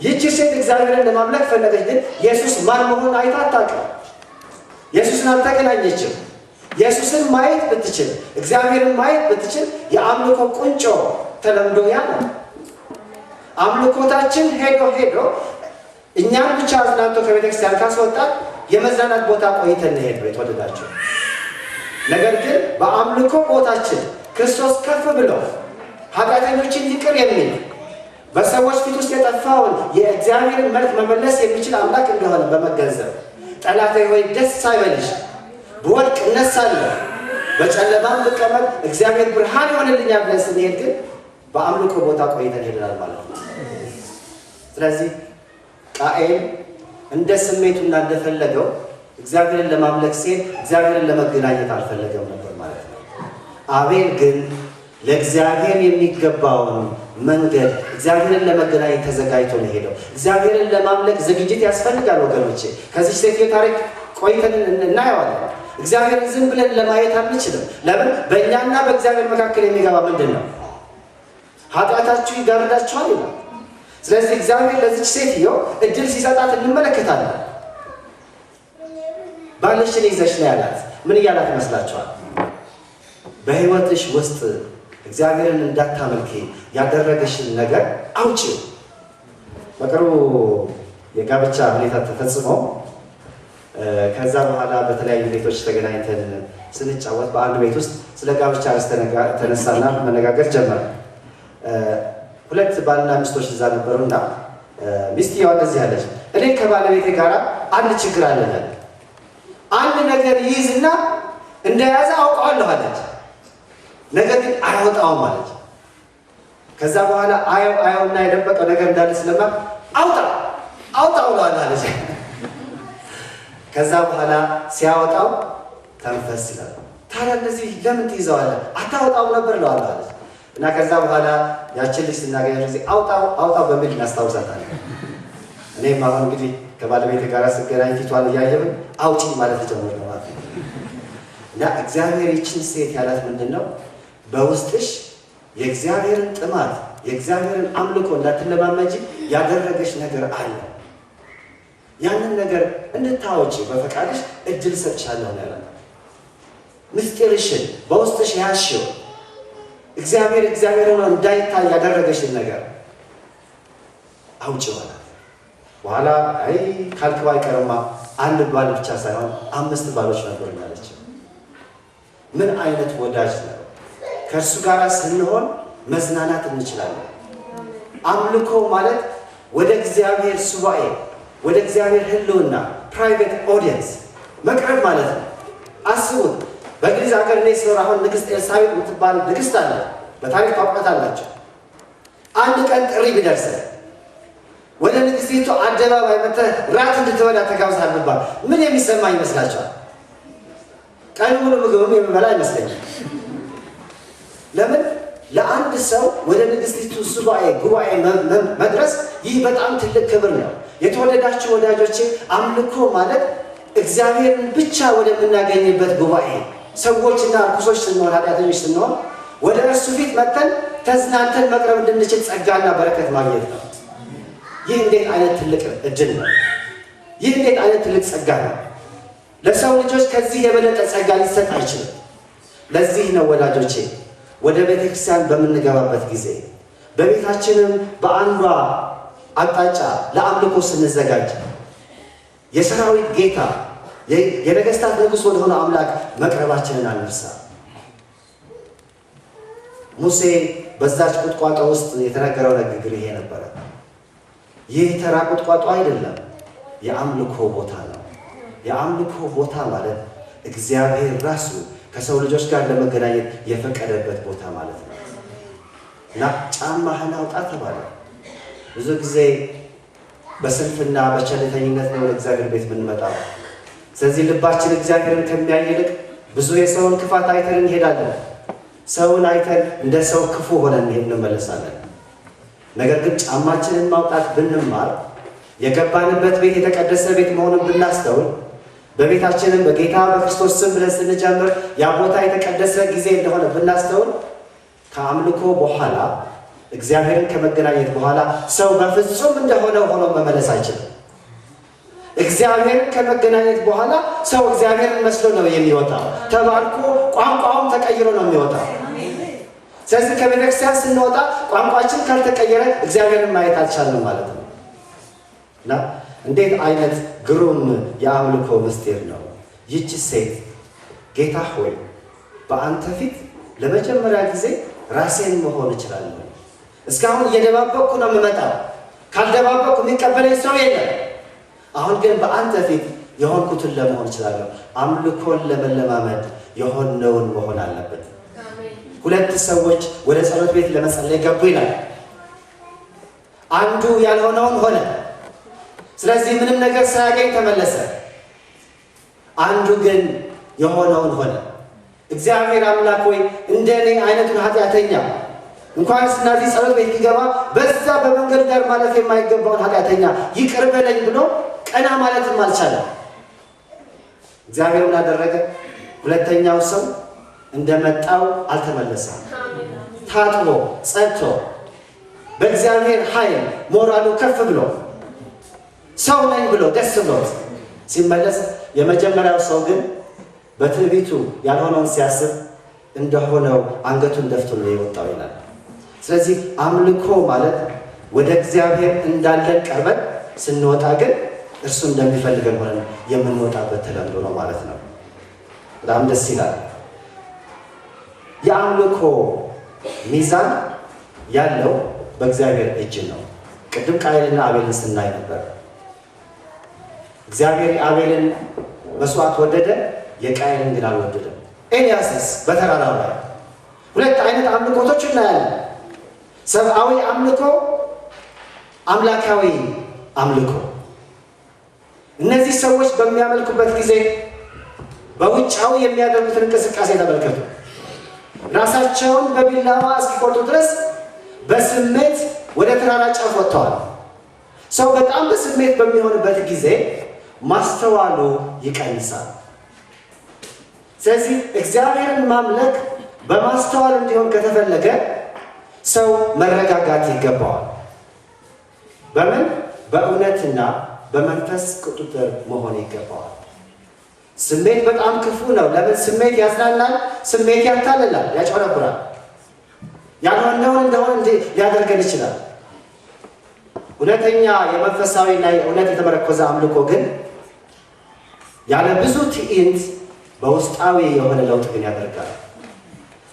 Speaker 2: ይህች ሴት እግዚአብሔርን ለማምለክ ፈለገች፣ ግን ኢየሱስ ማን መሆኑን አይታ አታውቅም። ኢየሱስን አልተገናኘችም። ኢየሱስን ማየት ብትችል፣ እግዚአብሔርን ማየት ብትችል የአምልኮ ቁንጮ ተለምዶ ያ ነው። አምልኮታችን ሄዶ ሄዶ እኛን ብቻ አዝናንቶ ከቤተክርስቲያን ካስወጣን የመዝናናት ቦታ ቆይተን እንሄድ ነው የተወደዳችሁ። ነገር ግን በአምልኮ ቦታችን ክርስቶስ ከፍ ብሎ ኃጢአተኞችን ይቅር የሚል በሰዎች ፊት ውስጥ የጠፋውን የእግዚአብሔርን መልክ መመለስ የሚችል አምላክ እንደሆነ በመገንዘብ ጠላቴ ሆይ ደስ አይበልሽ፣ ብወድቅ እነሳለሁ፣ በጨለማም ብቀመጥ እግዚአብሔር ብርሃን ይሆንልኛል ብለን ስንሄድ ግን በአምልኮ ቦታ ቆይተን ሄደናል ማለት ነው። ስለዚህ ቃኤል እንደ ስሜቱና እንደፈለገው እግዚአብሔርን ለማምለክ ሲሄድ እግዚአብሔርን ለመገናኘት አልፈለገም ነበር ማለት ነው። አቤል ግን ለእግዚአብሔር የሚገባውን መንገድ እግዚአብሔርን ለመገናኘት ተዘጋጅቶ ነው ሄደው። እግዚአብሔርን ለማምለክ ዝግጅት ያስፈልጋል ወገኖቼ። ከዚች ሴትዮ ታሪክ ቆይተን እናየዋለን። እግዚአብሔርን ዝም ብለን ለማየት አንችልም። ለምን? በእኛና በእግዚአብሔር መካከል የሚገባ ምንድን ነው? ኃጢአታችሁ ይጋርዳችኋል ይላል። ስለዚህ እግዚአብሔር ለዚች ሴትዮ እድል ሲሰጣት እንመለከታለን። ባልሽን ይዘሽ ነው ያላት። ምን እያላት ይመስላችኋል? በሕይወትሽ ውስጥ እግዚአብሔርን እንዳታመልኪ ያደረገሽን ነገር አውጪው። በቅርቡ የጋብቻ ሁኔታ ተፈጽሞ ከዛ በኋላ በተለያዩ ቤቶች ተገናኝተን ስንጫወት በአንድ ቤት ውስጥ ስለ ጋብቻ ርዕስ ተነሳና መነጋገር ጀመረ። ሁለት ባልና ሚስቶች እዛ ነበሩና ሚስትየዋ እንደዚህ አለች፣ እኔ ከባለቤቴ ጋር አንድ ችግር አለን አለ። አንድ ነገር ይይዝና እንደያዘ አውቀዋለሁ አለች። ነገር ግን አያወጣውም አለች። ከዛ በኋላ አየው አየውና የደበቀው ነገር እንዳለ ስለማ አውጣ አውጣው እለዋለሁ አለች። ከዛ በኋላ ሲያወጣው ተንፈስ ይላል። ታዲያ እንደዚህ ለምን ትይዘዋለህ? አታወጣው ነበር እለዋለሁ አለች። እና ከዛ በኋላ ያችን ልጅ ስናገኛት ጊዜ አውጣው አውጣው በሚል እናስታውሳታለን። እኔም አሁን እንግዲህ ከባለቤቴ ጋር ስገናኝ ፊቷን እያየሁኝ አውጪ ማለት ጀምር ነው ማለት ነው። እና እግዚአብሔር ይችን ሴት ያላት ምንድን ነው? በውስጥሽ የእግዚአብሔርን ጥማት የእግዚአብሔርን አምልኮ እንዳትለማመጂ ያደረገሽ ነገር አለ። ያንን ነገር እንድታወጪ በፈቃድሽ እድል ሰጥሻለሁ ነው ያላት። ምስጢርሽን በውስጥሽ ያዝሽው እግዚአብሔር እግዚአብሔር ሆኖ እንዳይታይ ያደረገሽን ነገር አውጪው አላት። በኋላ አይ ካልክባ አይቀርማ አንድ ባል ብቻ ሳይሆን 5 ባሎች ነበሩኝ አለች። ምን አይነት ወዳጅ ነው! ከእርሱ ጋር ስንሆን መዝናናት እንችላለን። አምልኮ ማለት ወደ እግዚአብሔር ሱባኤ፣ ወደ እግዚአብሔር ሕልውና private audience መቅረብ ማለት ነው። አስቡት፣ በእንግሊዝ ሀገር እኔ ስኖር አሁን ንግስት ኤልሳቤጥ የምትባል ንግስት አለ፣ በታሪክ ታውቋታላችሁ። አንድ ቀን ጥሪ ቢደርስህ ወደ ንግስቲቱ አደባባይ መጥተህ ራት እንድትበላ ተጋብዘሃል ብባል ምን የሚሰማ ይመስላችኋል? ቀን ሙሉ ምግብም የምበላ አይመስለኝም። ለምን? ለአንድ ሰው ወደ ንግስቲቱ ሱባኤ ጉባኤ መድረስ ይህ በጣም ትልቅ ክብር ነው። የተወደዳችሁ ወዳጆቼ፣ አምልኮ ማለት እግዚአብሔርን ብቻ ወደምናገኝበት ጉባኤ፣ ሰዎችና ርኩሶች ስንሆን፣ ኃጢአተኞች ስንሆን ወደ እርሱ ፊት መጥተን ተዝናንተን መቅረብ እንድንችል ጸጋና በረከት ማግኘት ነው። ይህ እንዴት አይነት ትልቅ እድል ነው! ይህ እንዴት አይነት ትልቅ ጸጋ ነው! ለሰው ልጆች ከዚህ የበለጠ ጸጋ ሊሰጥ አይችልም። ለዚህ ነው ወዳጆቼ ወደ ቤተክርስቲያን በምንገባበት ጊዜ በቤታችንም በአንዷ አቅጣጫ ለአምልኮ ስንዘጋጅ የሰራዊት ጌታ የነገስታት ንጉሥ ወደሆነ አምላክ መቅረባችንን አንርሳ። ሙሴ በዛች ቁጥቋጦ ውስጥ የተናገረው ንግግር ይሄ ነበረ። ይህ ተራ ቁጥቋጦ አይደለም፣ የአምልኮ ቦታ ነው። የአምልኮ ቦታ ማለት እግዚአብሔር ራሱ ከሰው ልጆች ጋር ለመገናኘት የፈቀደበት ቦታ ማለት ነው። እና ጫማህን አውጣ ተባለ። ብዙ ጊዜ በስንፍና በቸልተኝነት ነው ወደ እግዚአብሔር ቤት የምንመጣው። ስለዚህ ልባችን እግዚአብሔርን ከሚያይ ይልቅ ብዙ የሰውን ክፋት አይተን እንሄዳለን። ሰውን አይተን እንደ ሰው ክፉ ሆነን እንመለሳለን። ነገር ግን ጫማችንን ማውጣት ብንማር፣ የገባንበት ቤት የተቀደሰ ቤት መሆኑን ብናስተውል፣ በቤታችንም በጌታ በክርስቶስ ስም ብለን ስንጀምር ያ ቦታ የተቀደሰ ጊዜ እንደሆነ ብናስተውል፣ ከአምልኮ በኋላ እግዚአብሔርን ከመገናኘት በኋላ ሰው በፍጹም እንደሆነ ሆኖ መመለስ አይችልም። እግዚአብሔርን ከመገናኘት በኋላ ሰው እግዚአብሔርን መስሎ ነው የሚወጣው። ተባርኮ ቋንቋውም ተቀይሮ ነው የሚወጣው። ስለዚህ ከቤተክርስቲያን ስንወጣ ቋንቋችን ካልተቀየረ እግዚአብሔርን ማየት አልቻልንም ማለት ነው። እና እንዴት አይነት ግሩም የአምልኮ ምስጢር ነው! ይህች ሴት ጌታ ሆይ በአንተ ፊት ለመጀመሪያ ጊዜ ራሴን መሆን እችላለሁ፣ እስካሁን እየደባበቅኩ ነው የምመጣው። ካልደባበቅኩ የሚቀበለኝ ሰው የለም። አሁን ግን በአንተ ፊት የሆንኩትን ለመሆን እችላለሁ። አምልኮን ለመለማመድ የሆነውን መሆን አለበት። ሁለት ሰዎች ወደ ጸሎት ቤት ለመጸለይ ገቡ ይላል። አንዱ ያልሆነውን ሆነ። ስለዚህ ምንም ነገር ሳያገኝ ተመለሰ። አንዱ ግን የሆነውን ሆነ። እግዚአብሔር አምላክ ሆይ፣ እንደኔ አይነቱን ኃጢአተኛ እንኳንስ እናዚህ ጸሎት ቤት ሊገባ በዛ በመንገድ ዳር ማለፍ የማይገባውን ኃጢአተኛ ይቅር በለኝ ብሎ ቀና ማለትም አልቻለም። እግዚአብሔር ምን አደረገ? ሁለተኛው ሰው እንደመጣው አልተመለሰም። ታጥቦ ጸድቶ በእግዚአብሔር ኃይል ሞራሉ ከፍ ብሎ ሰው ነኝ ብሎ ደስ ብሎት ሲመለስ፣ የመጀመሪያው ሰው ግን በትዕቢቱ ያልሆነውን ሲያስብ እንደሆነው አንገቱን ደፍቶ ነው የወጣው ይላል። ስለዚህ አምልኮ ማለት ወደ እግዚአብሔር እንዳለን ቀርበን ስንወጣ ግን እርሱ እንደሚፈልገን ሆነን የምንወጣበት ተለምዶ ነው ማለት ነው። በጣም ደስ ይላል። የአምልኮ ሚዛን ያለው በእግዚአብሔር እጅ ነው። ቅድም ቃየልና አቤልን ስናይ ነበር። እግዚአብሔር የአቤልን መስዋዕት ወደደ፣ የቃየልን ግን አልወደደም። ኤልያስስ በተራራው ላይ ሁለት አይነት አምልኮቶች እናያለን። ሰብአዊ አምልኮ፣ አምላካዊ አምልኮ። እነዚህ ሰዎች በሚያመልኩበት ጊዜ በውጫዊ የሚያደርጉትን እንቅስቃሴ ተመልከቱ። ራሳቸውን በቢላዋ እስኪቆርጡ ድረስ በስሜት ወደ ተራራ ጫፍ ወጥተዋል። ሰው በጣም በስሜት በሚሆንበት ጊዜ ማስተዋሉ ይቀንሳል። ስለዚህ እግዚአብሔርን ማምለክ በማስተዋል እንዲሆን ከተፈለገ ሰው መረጋጋት ይገባዋል። በምን? በእውነትና በመንፈስ ቁጥጥር መሆን ይገባዋል። ስሜት በጣም ክፉ ነው። ለምን? ስሜት ያዝናናል፣ ስሜት ያታልላል፣ ያጭበረብራል። ያልሆነውን እንደሆነ ሊያደርገን ይችላል። እውነተኛ የመንፈሳዊና የእውነት የተመረኮዘ አምልኮ ግን ያለ ብዙ ትዕይንት በውስጣዊ የሆነ ለውጥ ግን ያደርጋል።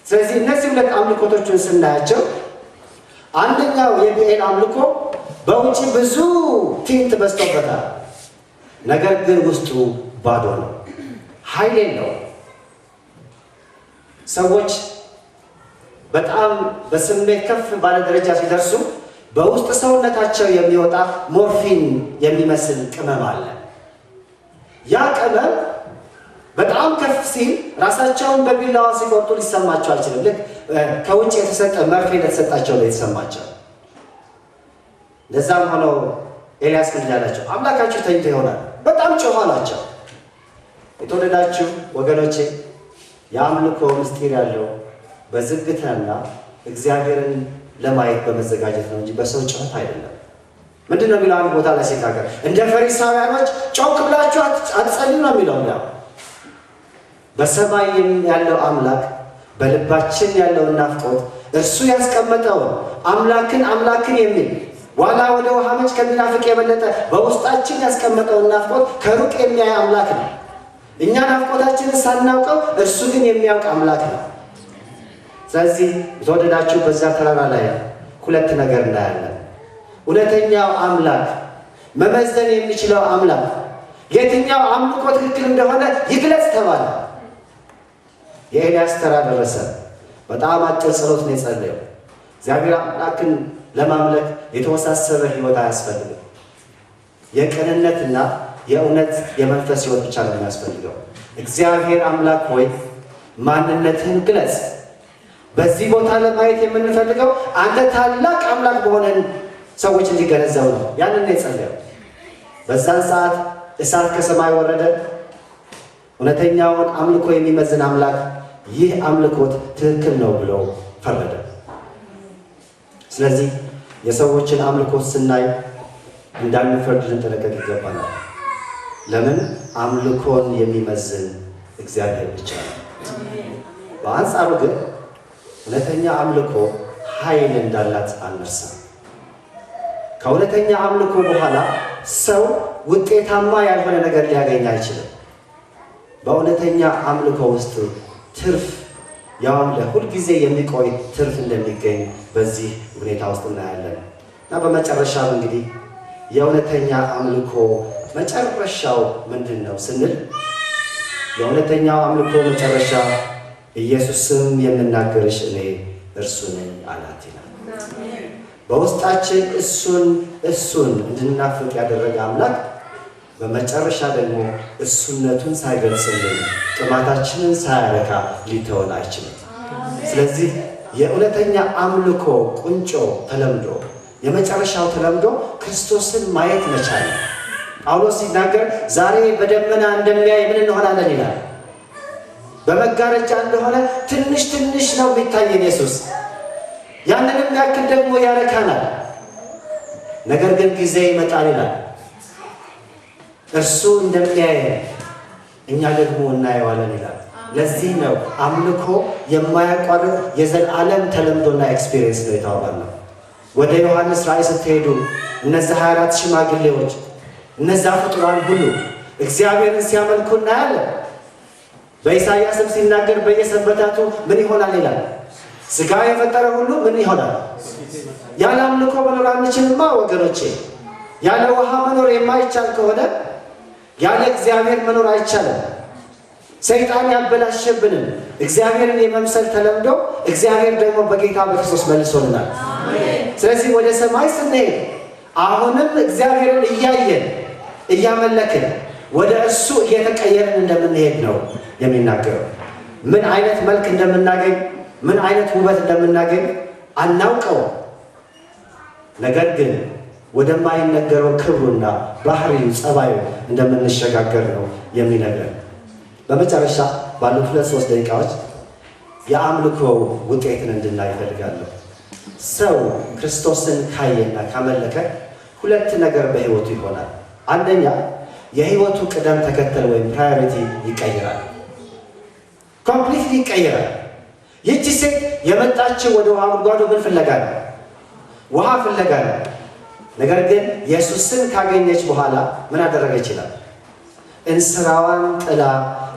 Speaker 2: ስለዚህ እነዚህ ሁለት አምልኮቶችን ስናያቸው አንደኛው የብኤል አምልኮ በውጭ ብዙ ትዕይንት በዝቶበታል። ነገር ግን ውስጡ ባዶ ነው፣ ኃይል የለውም። ሰዎች በጣም በስሜት ከፍ ባለ ደረጃ ሲደርሱ በውስጥ ሰውነታቸው የሚወጣ ሞርፊን የሚመስል ቅመም አለ። ያ ቅመም በጣም ከፍ ሲል ራሳቸውን በቢላዋ ሲቆርጡ ሊሰማቸው አይችልም። ልክ ከውጭ የተሰጠ መርፌ እንደተሰጣቸው ነው የተሰማቸው። ለዛም ሆነው ኤልያስ ምንድን ያላቸው? አምላካችሁ ተኝቶ ይሆናል፣ በጣም ጮኸ አላቸው። የተወደዳችሁ ወገኖቼ፣ የአምልኮ ምስጢር ያለው በዝግታና እግዚአብሔርን ለማየት በመዘጋጀት ነው እንጂ በሰው ጩኸት አይደለም። ምንድን ነው የሚለው? አንድ ቦታ ላይ ሲናገር እንደ ፈሪሳውያኖች ጮክ ብላችሁ አትጸልዩ ነው የሚለው። ያው በሰማይ ያለው አምላክ በልባችን ያለውን ናፍቆት፣ እርሱ ያስቀመጠውን አምላክን አምላክን የሚል፣ ዋላ ወደ ውሃ ምንጭ ከሚናፍቅ የበለጠ በውስጣችን ያስቀመጠውን ናፍቆት ከሩቅ የሚያይ አምላክ ነው። እኛ ናፍቆታችንን ሳናውቀው እርሱ ግን የሚያውቅ አምላክ ነው። ስለዚህ የተወደዳችሁ፣ በዛ ተራራ ላይ ሁለት ነገር እናያለን። እውነተኛው አምላክ፣ መመዘን የሚችለው አምላክ የትኛው አምልኮ ትክክል እንደሆነ ይግለጽ ተባለ። የኤልያስ ተራ ደረሰ። በጣም አጭር ጸሎት ነው የጸለየው። እግዚአብሔር አምላክን ለማምለክ የተወሳሰበ ሕይወት አያስፈልግም። የቅንነትና የእውነት የመንፈስ ሕይወት ብቻ ነው የሚያስፈልገው። እግዚአብሔር አምላክ ሆይ፣ ማንነትህን ግለጽ። በዚህ ቦታ ለማየት የምንፈልገው አንተ ታላቅ አምላክ መሆንህን ሰዎች እንዲገነዘቡ ነው። ያንን ነው የጸለየው። በዛን ሰዓት እሳት ከሰማይ ወረደ። እውነተኛውን አምልኮ የሚመዝን አምላክ ይህ አምልኮት ትክክል ነው ብሎ ፈረደ። ስለዚህ የሰዎችን አምልኮት ስናይ እንዳንፈርድ ልንጠነቀቅ ይገባናል። ለምን? አምልኮን የሚመዝን እግዚአብሔር ብቻ ነው። በአንጻሩ ግን እውነተኛ አምልኮ ኃይል እንዳላት አንርሳ። ከእውነተኛ አምልኮ በኋላ ሰው ውጤታማ ያልሆነ ነገር ሊያገኝ አይችልም። በእውነተኛ አምልኮ ውስጥ ትርፍ ያውም ለሁልጊዜ የሚቆይ ትርፍ እንደሚገኝ በዚህ ሁኔታ ውስጥ እናያለን። እና በመጨረሻም እንግዲህ የእውነተኛ አምልኮ መጨረሻው ምንድን ነው ስንል፣ የእውነተኛው አምልኮ መጨረሻ ኢየሱስም የምናገርሽ እኔ እርሱ ነኝ አላት ይላል። በውስጣችን እሱን እንድናፍቅ ያደረገ አምላክ በመጨረሻ ደግሞ እሱነቱን ሳይገልጽልን፣ ጥማታችንን ሳያረካ ሊተወን አይችልም። ስለዚህ የእውነተኛ አምልኮ ቁንጮ ተለምዶ፣ የመጨረሻው ተለምዶ ክርስቶስን ማየት መቻል ነው። ጳውሎስ ሲናገር ዛሬ በደመና እንደሚያይ ምን እንሆናለን ይላል። በመጋረጃ እንደሆነ ትንሽ ትንሽ ነው የሚታየን ኢየሱስ። ያንንም ያክል ደግሞ ያረካናል። ነገር ግን ጊዜ ይመጣል ይላል። እርሱ እንደሚያየን እኛ ደግሞ እናየዋለን ይላል። ለዚህ ነው አምልኮ የማያቋርጥ የዘላለም ተለምዶና experience ነው የተባባልነው። ወደ ዮሐንስ ራእይ ስትሄዱ እነዚህ 24 ሽማግሌዎች፣ እነዛ ፍጡራን ሁሉ እግዚአብሔርን ሲያመልኩ እናያለን። በኢሳይያስም ሲናገር በየሰንበታቱ ምን ይሆናል ይላል። ስጋ የፈጠረ ሁሉ ምን ይሆናል? ያለ አምልኮ መኖር አንችልማ ወገኖቼ። ያለ ውሃ መኖር የማይቻል ከሆነ ያለ እግዚአብሔር መኖር አይቻልም። ሰይጣን ያበላሸብንን እግዚአብሔርን የመምሰል ተለምዶ እግዚአብሔር ደግሞ በጌታ በክርስቶስ መልሶልናል። ስለዚህ ወደ ሰማይ ስንሄድ አሁንም እግዚአብሔርን እያየን፣ እያመለክን፣ ወደ እርሱ እየተቀየርን እንደምንሄድ ነው የሚናገረው። ምን አይነት መልክ እንደምናገኝ፣ ምን አይነት ውበት እንደምናገኝ አናውቀውም። ነገር ግን ወደማይነገረው ክብሩና ባህሪው፣ ጸባዩ እንደምንሸጋገር ነው የሚነግረን። በመጨረሻ ባሉት 2-3 ደቂቃዎች የአምልኮ ውጤትን እንድናይ እፈልጋለሁ። ሰው ክርስቶስን ካየና ካመለከ ሁለት ነገር በህይወቱ ይሆናል። አንደኛ የህይወቱ ቅደም ተከተል ወይም priority ይቀይራል። Completely ይቀይራል። ይህቺ ሴት የመጣችው ወደ ውሃ ጉድጓዱ ምን ፍለጋ ነው? ውሃ ፍለጋ ነው። ነገር ግን ኢየሱስን ካገኘች በኋላ ምን አደረገች ይላል? እንስራዋን ጥላ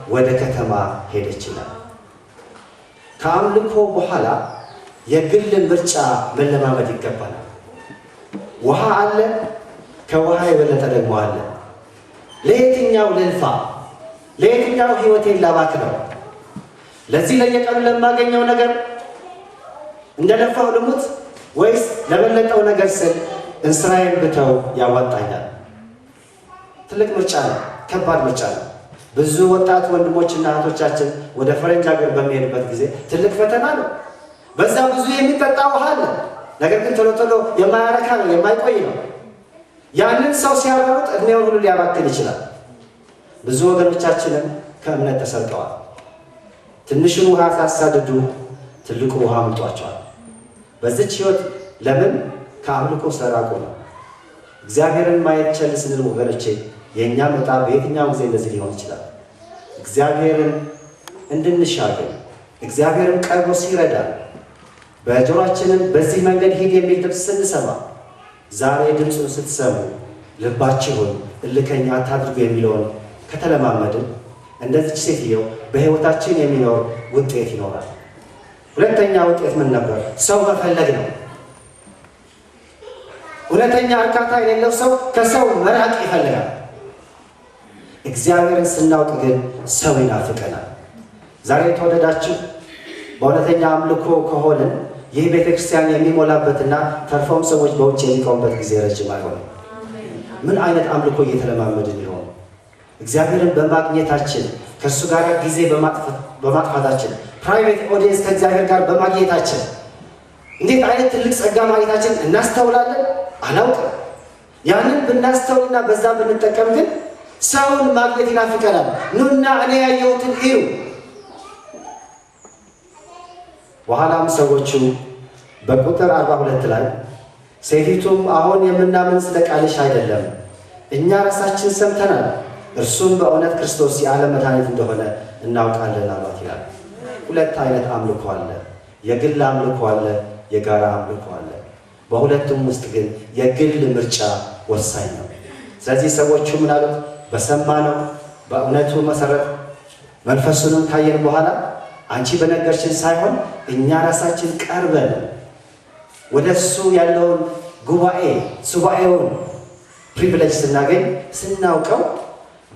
Speaker 2: ወደ ከተማ ሄደች ይላል። ከአምልኮ በኋላ የግል ምርጫ መለማመድ ይገባናል። ውሃ አለ፣ ከውሃ የበለጠ ደግሞ አለ። ለየትኛው ልልፋ? ለየትኛው ህይወቴን ላባክነው? ለዚህ ለየቀኑ ለማገኘው ነገር እንደለፋው ልሙት ወይስ ለበለጠው ነገር ስል እንስራዬን ብተው ያዋጣኛል? ትልቅ ምርጫ ነው። ከባድ ምርጫ ነው። ብዙ ወጣት ወንድሞችና እህቶቻችን ወደ ፈረንጅ ሀገር በሚሄዱበት ጊዜ ትልቅ ፈተና ነው። በዛ ብዙ የሚጠጣ ውሃ አለ። ነገር ግን ቶሎ ቶሎ የማያረካ ነው፣ የማይቆይ ነው። ያንን ሰው ሲያሯሩጥ እድሜውን ሁሉ ሊያባክን ይችላል። ብዙ ወገኖቻችንም ከእምነት ተሰርቀዋል። ትንሹን ውሃ ሳያሳድዱ ትልቁ ውሃ አምልጧቸዋል። በዚች ህይወት ለምን? ከአምልኮ ስለራቁ ነው። እግዚአብሔርን ማየት ቸል ስንል ወገኖቼ የእኛ ዕጣ በየትኛው ጊዜ እንደዚህ ሊሆን ይችላል። እግዚአብሔርን እንድንሻገር እግዚአብሔርን ቀርቦ ሲረዳን፣ በጆሮአችንም በዚህ መንገድ ሂድ የሚል ድምፅ ስንሰማ፣ ዛሬ ድምፁን ስትሰሙ ልባችሁን እልከኛ አታድርጉ የሚለውን ከተለማመድን እንደዚች ሴትየው በህይወታችን የሚኖር ውጤት ይኖራል። ሁለተኛ ውጤት ምን ነበር? ሰው መፈለግ ነው። እውነተኛ እርካታ የሌለው ሰው ከሰው መራቅ ይፈልጋል። እግዚአብሔርን ስናውቅ ግን ሰው ይናፍቀናል። ዛሬ የተወደዳችሁ በእውነተኛ አምልኮ ከሆንን ይህ ቤተክርስቲያን የሚሞላበትና ተርፎም ሰዎች በውጭ የሚቆሙበት ጊዜ ረጅም አይሆንም። ምን አይነት አምልኮ እየተለማመድን ይሆን? እግዚአብሔርን በማግኘታችን፣ ከእሱ ጋር ጊዜ በማጥፋታችን፣ private audience ከእግዚአብሔር ጋር በማግኘታችን እንዴት አይነት ትልቅ ጸጋ ማግኘታችን እናስተውላለን? አላውቅም። ያንን ብናስተውልና በዛ ብንጠቀም ግን ሰውን ማግኘት ይናፍቀናል። ኑና እኔ ያየሁትን እዩ። በኋላም ሰዎቹ በቁጥር 42 ላይ ሴቲቱም አሁን የምናምን ስለ ቃልሽ አይደለም፣ እኛ ራሳችን ሰምተናል፣ እርሱም በእውነት ክርስቶስ የዓለም መድኃኒት እንደሆነ እናውቃለን አሏት ይላል። ሁለት አይነት አምልኮ አለ። የግል አምልኮ አለ፣ የጋራ አምልኮ አለ። በሁለቱም ውስጥ ግን የግል ምርጫ ወሳኝ ነው። ስለዚህ ሰዎቹ ምን አሉት? በሰማነው በእውነቱ መሰረት መንፈሱንም ካየን በኋላ አንቺ በነገርሽን ሳይሆን እኛ ራሳችን ቀርበን ወደ እሱ ያለውን ጉባኤ ሱባኤውን privilege ስናገኝ፣ ስናውቀው፣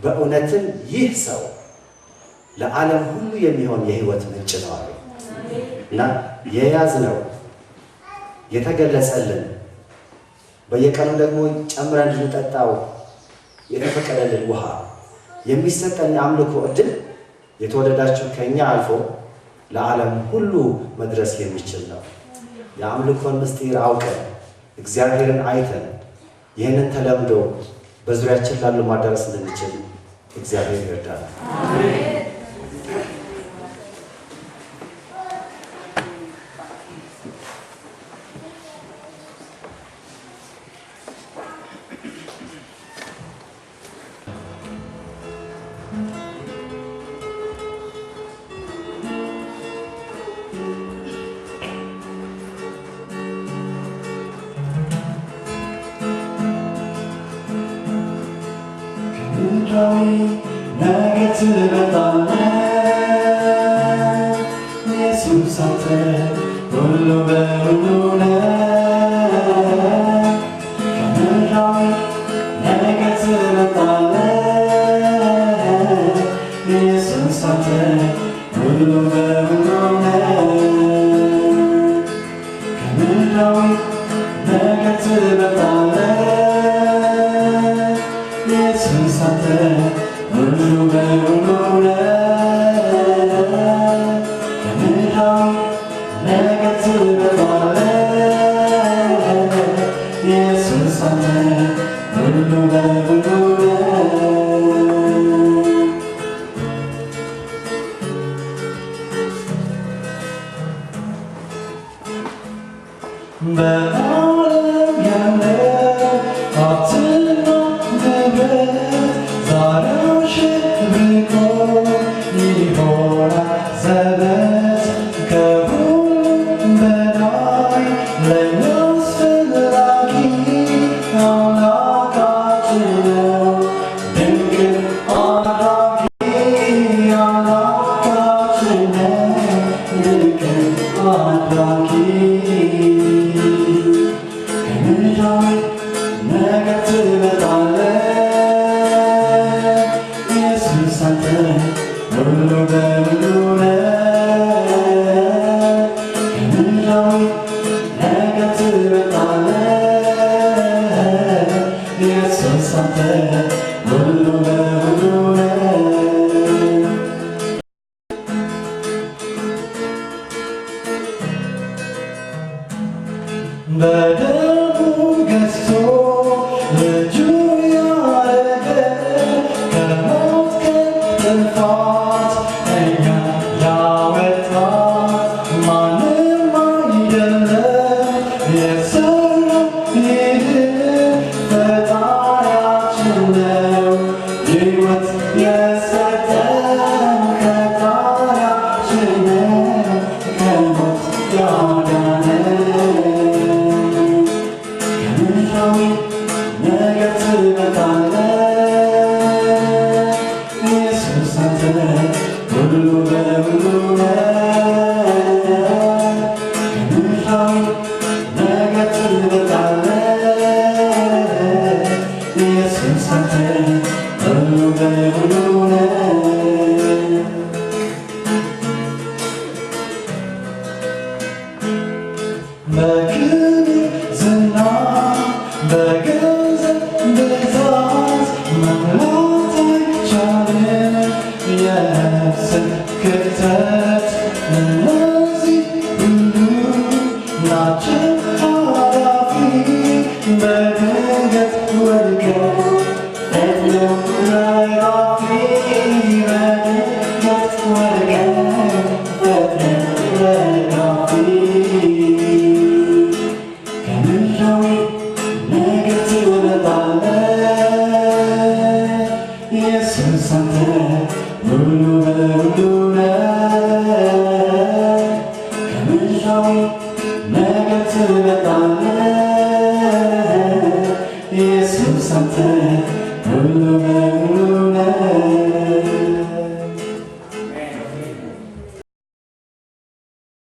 Speaker 2: በእውነትም ይህ ሰው ለዓለም ሁሉ የሚሆን የህይወት ምንጭ ነው አሉ። እና የያዝነው፣ የተገለጸልን፣ በየቀኑ ደግሞ ጨምረን እንድንጠጣው የተፈቀደልን ውሃ፣ የሚሰጠን የአምልኮ እድል፣ የተወደዳችሁ፣ ከኛ አልፎ ለዓለም ሁሉ መድረስ የሚችል ነው። የአምልኮን ምስጢር አውቀን፣ እግዚአብሔርን አይተን፣ ይህንን ተለምዶ በዙሪያችን ላሉ ማዳረስ እንድንችል እግዚአብሔር ይርዳል።
Speaker 4: ከምድራዊ ነገር ትበልጣለህ፣ ኢየሱስ አንተ ሁሉ በሁሉ ነህ። ከምድራዊ ነገር ትበልጣለህ፣ ኢየሱስ አንተ ሁሉ በሁሉ ነህ። ከምድራዊ ነገር ትበልጣለህ፣ ኢየሱስ አንተ ሁሉ በሁሉ ነህ። ከምድራዊ ነገር ትበልጣለህ፣ ኢየሱስ አንተ ሁሉ በሁሉ ነህ። በዓለም ያለው ሀብትና ንብረት ዛሬ አሸብርቆ ይሆናል ዘበት። ከሁሉም በላይ ለእኛ አስፈላጊ አምላካችን ነው። ድንቅ አድራጊ አምላካችን ነው። ድንቅ አድራጊ። ከምድራዊ ነገር ትበልጣለህ፣ ኢየሱስ አንተ ሁሉ በሁሉ ነህ። ከምድራዊ ነገር ትበልጣለህ፣ ኢየሱስ አንተ ሁሉ በሁሉ ነህ። በደሙ ገዝቶ ልጁ ያረገ፣ ከሞት ከጥፋት እኛ ያወጣ ማንም አይደለም፣ የሰራው ይህ ፈጣሪያችን ነው። ሕይወት የሰጠን ፈጣሪያችን ነው። ከሞት ያዳነን። ከምድራዊ ነገር ትበልጣለህ፣ ኢየሱስ አንተ ሁሉ በሁሉ ነህ። ከምድራዊ ነገር ትበልጣለህ፣ ኢየሱስ አንተ ሁሉ በሁሉ ነህ። በክብር ዝና በገንዘብ ብዛት መሙላት አይቻልም የነፍስን ክፍተት። እነዚህ ሁሉ ናቸው ኃላፊ፣ በድንገት ወድቀው ፈጥነው ረጋፊ፣ በድንገት ወድቀው ፈጥነው ረጋፊ። ከምድራዊ ነገር ትበልጣለህ፣ ኢየሱስ አንተ ሁሉ በሁሉ ነህ። ከምድራዊ ነገር ትበልጣለህ፣ ኢየሱስ አንተ ሁሉ በሁሉ